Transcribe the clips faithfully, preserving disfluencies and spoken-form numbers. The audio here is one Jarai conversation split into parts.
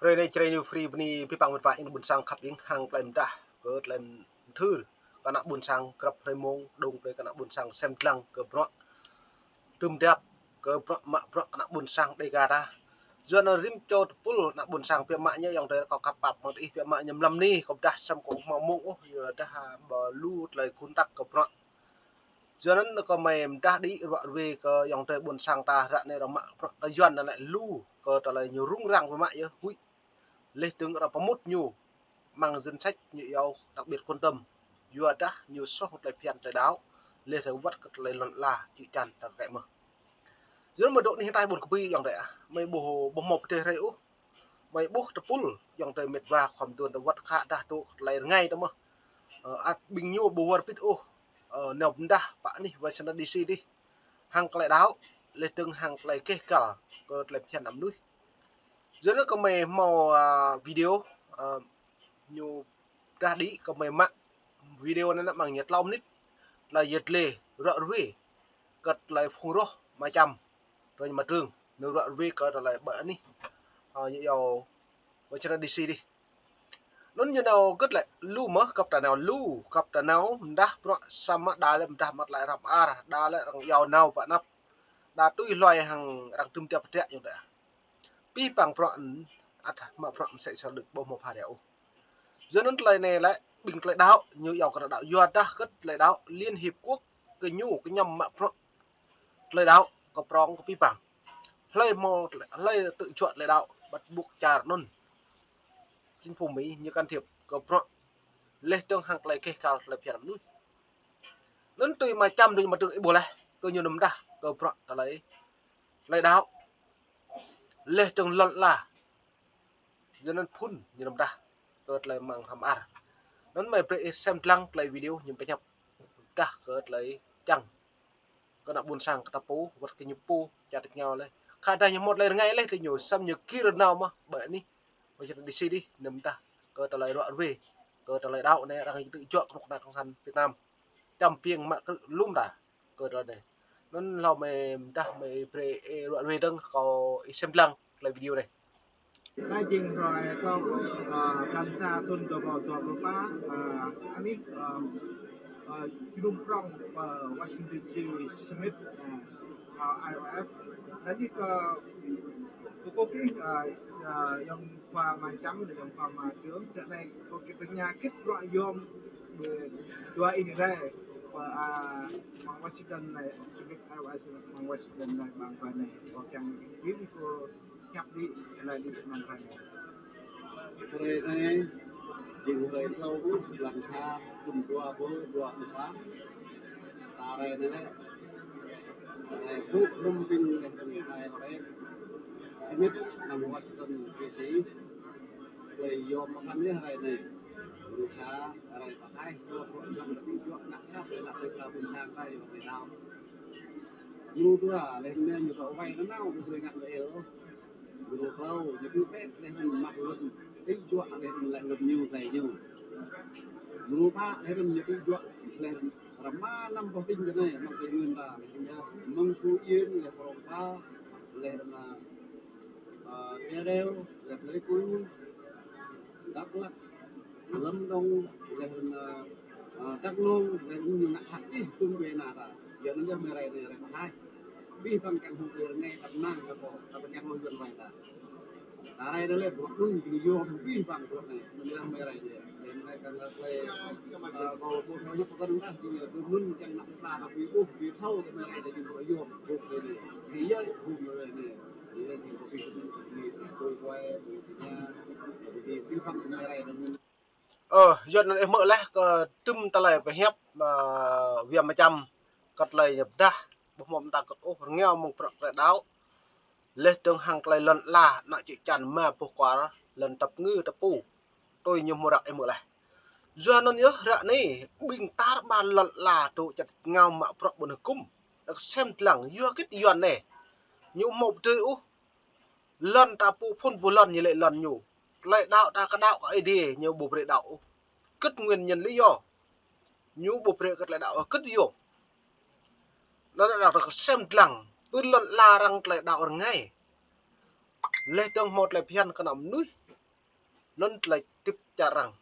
Hrơi anai Jrai New Free bơni abih bang met wa ing ƀôn sang khăp ing hăng tơlơi mơdah kơ tơlơi mơthưr kơ ană ƀôn sang grăp hrơi mông, dơ̆ng brơi kơ ană ƀôn sang sem dlăng kơ bruă tơm dăp kơ bruă mă bruă kơ ană ƀôn sang Dêga ta. Yua anŭn rĭm čô tơpul ană ƀôn sang biă mă ñu ayŏng adơi kâo khăp pap mơ̆ng tơ ih biă mă ñu mlam anai kâo pơdah sem kâo ƀu hmâo mông ôh, yua dah ƀu lu tơlơi kơnăl kơ bruă. Yua anŭn kâo mơ̆ mơdah đĭ ruă ruê kơ ayŏng adơi ƀôn sang ta ră anai arăng mă bruă kơ Yuan anŭn lĕ lu kơ tơlơi ñu rŭng răng biă mă yơh huĭ. Laih dơ̆ng arăng pơmŭt ñu amăng danh sách ñu iâu đặc biệt quan tâm. Yua dah ñu soh tơlơi phiăn tơlơi đaŏ, laih dơ̆ng wơ̆t kơ tơlơi lŏn ala čư̆ čan tơlơi mơ̆. Yua anŭn mơ̆ dŏ anih ataih ƀôn kơbui ayŏng adơi ah. Mơ̆ ƀuh, ƀuh hmâo pơdơi hrơi ôh. Mơ̆ ƀuh tơpul ayŏng adơi met wa khŏm dŏ wơ̆t khă dah dŏ tơlơi rơngai tơ mơ̆. Ơ, ăt ƀing ñu ƀu wơr bĭt ôh. Ơ, nao mơdah pơ anih Washington D C dih. Hăng tơlơi đaŏ, laih dơ̆ng hăng tơlơi keh kăl kơ tơlơi phiăn ană mơnuih. Yua anŭn kơ mơ̆ hmâo, ơ, video, ơ, ñu pơdah đĭ kơ mơ̆ mă video anŭn amăng ñu klâo mơnit. Tơlơi yet lê ruă ruê kơ tơlơi phung roh mơčăm. Tơlơi mơtrưng, ñu ruă ruê kơ tơlơi ƀơi anih, ơ, ñu iâu Washington D C dih. Anŭn ñu nao kơt lĕ lu mơ̆, kăp ta nao lu, kăp ta nao mơdah bruă samơ̆ đa lĕ mơdah mă tơlơi răm ar, đa lĕ arăng iâu nao pơ anăp. Đa tui hluai hăng arăng tơm tiap pơdră ñu đa. Abih bang bruă anŭn ăt mă bruă mơsĕ sơlưk ƀu hmâo pha reo ôh. Yua anŭn tơlơi anai lĕ ƀing tơlơi đaŏ ñu iâu kơ đaŏ yua dah kơt tơlơi đaŏ Liên Hiệp Quốc kơ ñu kơñăm mă bruă tơlơi đaŏ kơ prong kơ abih bang. Hlơi hmâo, hlơi tŭ juă tơlơi đaŏ bắt buộc čar anŭn. Chính phủ Mỹ ñu can thiệp kơ bruă. Laih dơ̆ng hăng tơlơi keh kăl tơlơi phiăn mơnuih. Anŭn tui mơčăm dơ̆ng mơtrưng ih ƀuh laih kơ ñu nao mơdah kơ bruă tơlơi, tơlơi đaŏ. Laih dơ̆ng lŏn ala. Yua anŭn phun ñu nao mơdah kơ tơlơi amăng răm ar. Anŭn mơ̆ brơi ih sem dlăng tơlơi video ñu pơñăp. Dah kơ tơlơi čang kơ ană ƀôn sang kơ ta pô, wơ̆t kơ ñu pô, čar tơ̆ ngao laih. Khă dah ñu hmâo tơlơi rơngai laih tơ ñu, sem ñu gir nao mơ̆ ƀơi anih Washington D C dih, nao mơdah kơ tơlơi ruă ruê kơ tơlơi đaŏ anai arăng tŭ juă kơ kơnuk kơna cộng sản Việt Nam. Čăm piêng mă krư̆ lŏm ta kơ tơlơi anai. Anŭn hlâo mơ̆ mơdah mơ̆ brơi ih ruă ruê dơ̆ng kâo ih sem dlăng tơlơi video anai. Anai jing hrơi klâo, ơ, blan sa thŭn dua rơbâo dua pluh pă, ơ, anih, ơ, ơ, jơnum prong, ơ, Washington D C Summit, ơ, ơ, I O F. Anai kơ, kơ kâo kih, ơ, ơ, ayŏng khua mơčăm, lĕ ayŏng khua mơtrưng, ră anai kâo kih tơña kĭt bruă yom, ƀơi dua ih rai, ƀơi, ơ, amăng Washington anai, Summit I O F Summit amăng Washington anai, amăng hrơi anai, kâo kiăng kih kơ Hiăp đĭ, tơlơi đĭ amăng hrơi anai. Hrơi anai, jing hrơi klâo ƀuh, blan sa, thŭn dua rơbâo dua pluh pă. Ta rai anai lĕ, rai ƀuh hrŏm ƀing leh tơngai rai. Summit amăng Washington D C. Tơlơi yom mơkăn yơh hrơi anai. Blan sa, rai pơhaih, dua rơbâo dua pluh pă, ană čar, ană plei pla ƀôn sang ta yơh rai nao. Mrô dua, leh anai ñu dŏ wai nanao, ƀu brơi ngă lĕ ôh. Mrô klâo, ñu ƀu pĕ, leh anŭn mă lŏn. Tŭ juă, leh anŭn leh lŏn ñu, tơlơi ñu. Mrô pă, leh anŭn ñu tŭ juă, leh anŭn rơma năm boh tỉnh kơ anai, mă tơlơi ñu ta, leh anŭn yơh. Mơ̆ng Phú Yên, leh Krông Pa, leh anŭn, ơ, Ia Reo, leh Pleiku, Dak Lak, Lâm Đồng, leh anŭn, ơ, Đắk Nông, leh anŭn ñu ngă hăt ih tum bê na ta. Yua anŭn yơh mơ̆ rai anai rai pơhaih. Abih bang kiăng hmâo tơlơi rơngai ta pơnang kơ pô, ta pơkiăng hmâo Yuan wai ta. Ta rai anai lĕ bruă anŭn jing yom abih bang bruă anai. Anŭn yơh mơ̆ rai anai. Leh anŭn rai kiăng tơlơi, ơ, kâo ƀu thâo hiăp pơkŏn dah jing yơh anŭn kiăng ană ta ta ƀu ƀuh, ƀu thâo kơ mơ̆ rai anai jing bruă yom. Ƀuh anai. Jing yơh ƀuh mơ̆ rai anai. Jing yơh jing kâo ƀuh anai. Jing kâo ƀuh anai. Ơ, yua anŭn ih hmư̆ laih kơ tơm tơlơi pơhiăp, ơ, Wia Mơčăm kơ tơlơi ñu pơdah, ƀu hmâo mơta kơ ôh rơngiao mơ̆ng bruă tơlơi đaŏ. Laih dơ̆ng hăng tơlơi lŏn ala, ană čư̆ čan mă boh kual, lŏn tơpơngư tơpŭ. Tui ñu hmâo răk ih hmư̆ laih. Yua anŭn yơh ră anai, ƀing tar ƀar lŏn ala dŏ čar tơ̆ ngao mă bruă ƀôn hơkŭm. Đah sem dlăng, yua kĭt Yuan anai. Ñu hmâo pơdơi ôh. Lŏn ta pô phŭn ƀuh lŏn ñu lĕ lŏn ñu. Tơlơi đaŏ ta kơ đaŏ kơ Ơi Adai ñu ƀu brơi đaŏ ôh. Kĭt nguyên nhân lý do. Ñu ƀu brơi kơ tơlơi đaŏ ôh kĭt yôm. Lŏn đaŏ ta kơ sem dlăng. Pơ lŏn ala arăng tơlơi đaŏ rơngai. Laih dơ̆ng hmâo tơlơi phiăn kơ ană mơnuih. Anŭn tơlơi tip čar arăng.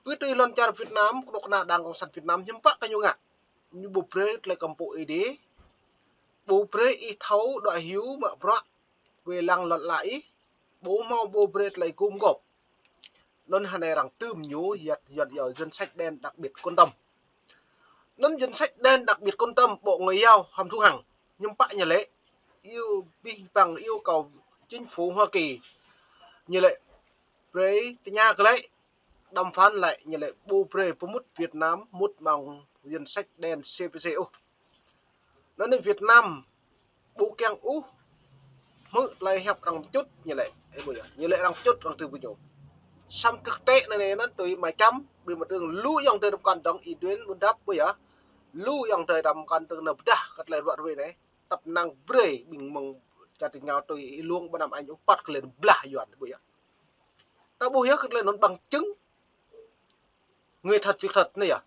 Ƀu tui lŏn čar Việt Nam, kơnuk kơna Đảng Cộng sản Việt Nam hiư̆m pă kơ ñu ngă. Ñu ƀu brơi tơlơi kơmpŭ ih đĭ. Ƀu brơi ih thâo đuaĭ hyu mă bruă wai lăng lŏn ala ih. Ƀu hmâo ƀu brơi tơlơi gum gôp. Anŭn hơnai arăng tơm ñu yăt, yăt yua danh sách đen đặc biệt quan tâm. Anŭn danh sách đen đặc biệt quan tâm Bộ Ngoại giao hăm thu hăng. Hiư̆m pă ñu lĕ, yêu, abih bang yêu cầu chính phủ Hoa Kỳ. Ñu lĕ, brơi tơña glaĭ, đàm phán glaĭ, ñu lĕ ƀu brơi pơmŭt Việt Nam mŭt amăng danh sách đen C P C ôh. Anŭn Việt Nam ƀu kiăng ôh hmư̆ tơlơi hiăp arăng pơčŭt ñu lĕ. Ơ, ƀu yơh. Ñu lĕ arăng pơčŭt arăng tơm ƀu ñu. Samơ̆ kơ tĕ anai anŭn tui mă čăm, ƀing mơdrưh lu ayŏng adơi tơm kăn dong Y Duen Bun Dap ƀu yơh. Lu ayŏng adơi tơm kăn dong nao pơdah kơ tơlơi ruă ruê anai. Tăp năng brơi ƀing mơ̆ng čar ti ngao tui Y Luong Bơnam Anh ung păt kơ lĕ blah Yuan ƀu yơh. Ta ƀuh yơh kơ tơlơi anŭn bằng chứng người thật việc thật anai yơh.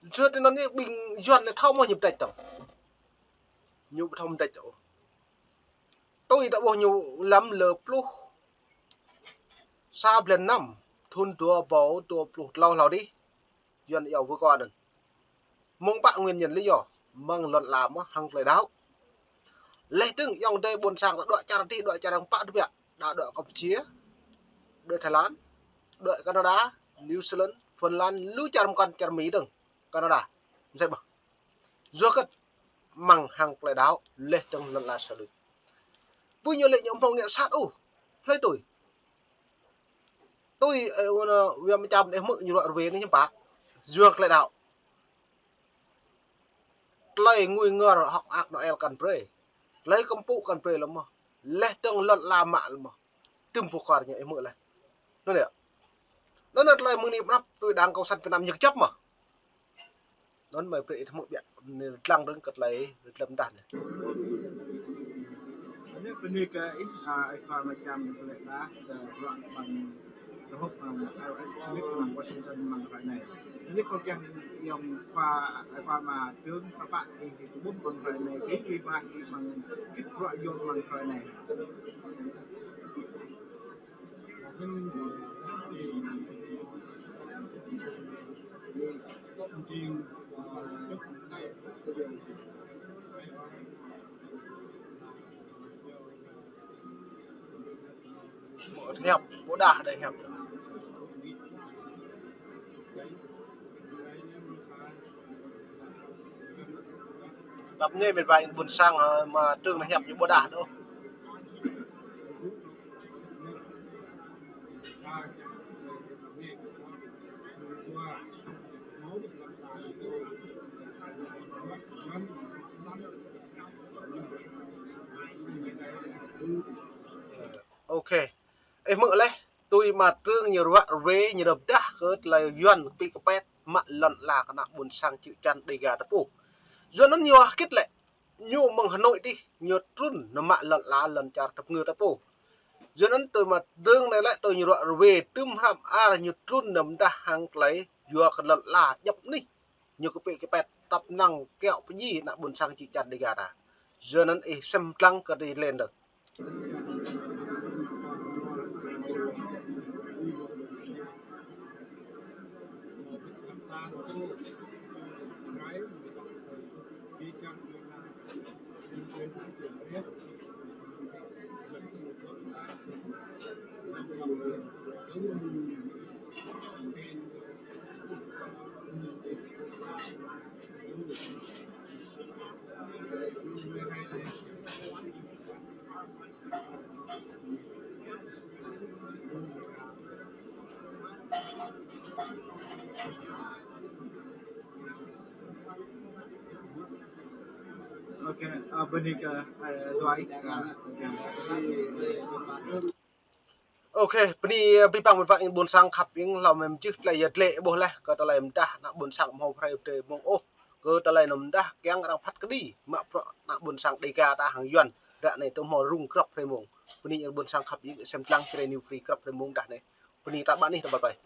Yua tui anŭn anai ƀing Yuan anai thâo mơ̆ ñu pơdrăč tŏng. Ñu ƀu thâo pơdrăč ôh. Tui ta ƀuh ñu lăm lơ pluh sa blan năm, thun dua rơbâo dua pluh klâo hlâo adih. Yuan iâu wơ̆t kơ anŭn. Mơ̆ng pă nguyên nhân lý do, mơ̆ng lŏn ala mơ̆ hăng tơlơi đaŏ. Laih dơ̆ng ayŏng adơi ƀôn sang đa đuaĭ čar adih, đuaĭ čar arăng pă tơbiă, đa đuaĭ Campuchia, đuaĭ Thái Lan, đuaĭ Canada, New Zealand, Phần Lan, lu čar mơkăn čar Mi dơ̆ng, Canada. Mơsĕ ƀơh. Yua kơ mơ̆ng hăng tơlơi đaŏ, laih dơ̆ng lŏn ala sa lư̆. Ƀu ñu lĕ ñu hmâo ngă sat ôh, hlơi tui. Tui, ơ, wơ̆t anŭn, wơ̆t mơčăm đeh hmư̆ ñu ruă ruê anai hiư̆m pă. Yua kơ tơlơi đaŏ. Tơlơi ngui ngor hŏk mơak Noel kăn brơi. Tơlơi kơmpŭ kăn brơi lơ̆m mơ̆. Laih dơ̆ng lŏn ala mă lơ̆m mơ̆. Tơm pơkor ñu ih hmư̆ laih. Anŭn yơh. Anŭn tơlơi mơ̆ng anai pơ anăp tui Đảng Cộng sản Việt Nam ñu kơjăp mơ̆. Anŭn mơi brơi ih hmư̆ biă, anai lăng dơ̆ng kơ tơlơi lăm dah anai. Anai bơni kơ ih, a, ih khua mơčăm tơlơi dah, tơ bruă ƀing rơhŭk amăng R S Smith amăng Washington amăng hrơi anai. Anai kâo kiăng ayŏng khua, ih khua mă trưng tơpă ih kơ ƀuh amăng hrơi anai, ih tui bah ih amăng git bruă yôm amăng hrơi anai. Hiăp, ƀôdah đơi hiăp. Tăp anai mĕt wa ƀôn sang, ơ, mă trưng anai hiăp ñu ƀôdah đơi. Ok. Ih hmư̆ laih, tui mă trưng ñu ruă ruê ñu pơdah kơ tơlơi Yuan kơpĭ kơpĕt mă lŏn ala kơ ană ƀôn sang čư̆ čan Đêga ta pô. Yua anŭn ñu hơgĕt lĕ, ñu mơ̆ng Hà Nội adih, ñu trŭn nao mă lŏn ala lŏn čar tơpơngư ta pô. Yua anŭn tui mă trưng anai lĕ tui ñu ruă ruê tơm hrăm ar ñu trŭn nao pơdah hăng tơlơi yua kơ lŏn ala djŏp anih. Ñu kơpĭ kơpĕt tăp năng kiaŏ pơdjai ană ƀôn sang čư̆ čan Đêga ta. Yua anŭn ih sem lăng kơ tơlơi lĕ dơ̆ng. Ok, ơ, bơni kơ, ơ, Duai, ơ, ok. Ok, bơni, ơ, abih bang mĕt wa ƀôn sang khăp ing hlâo mơ̆ng jih tơlơi yơh dlĕ ƀuh laih kơ tơlơi pơdah ană ƀôn sang hmâo hrơi pơdơi mông ôh. Kơ tơlơi anŭn pơdah kiăng arăng phat kơđi mă bruă ană ƀôn sang Đêga ta hăng Yuan. Ră anai tơm hmâo rŭng grăp hrơi mông. Bơni ƀôn sang khăp ing sem lăng Jrai New Free grăp hrơi mông dah anai. Bơni ta ƀă anih ta bye bye.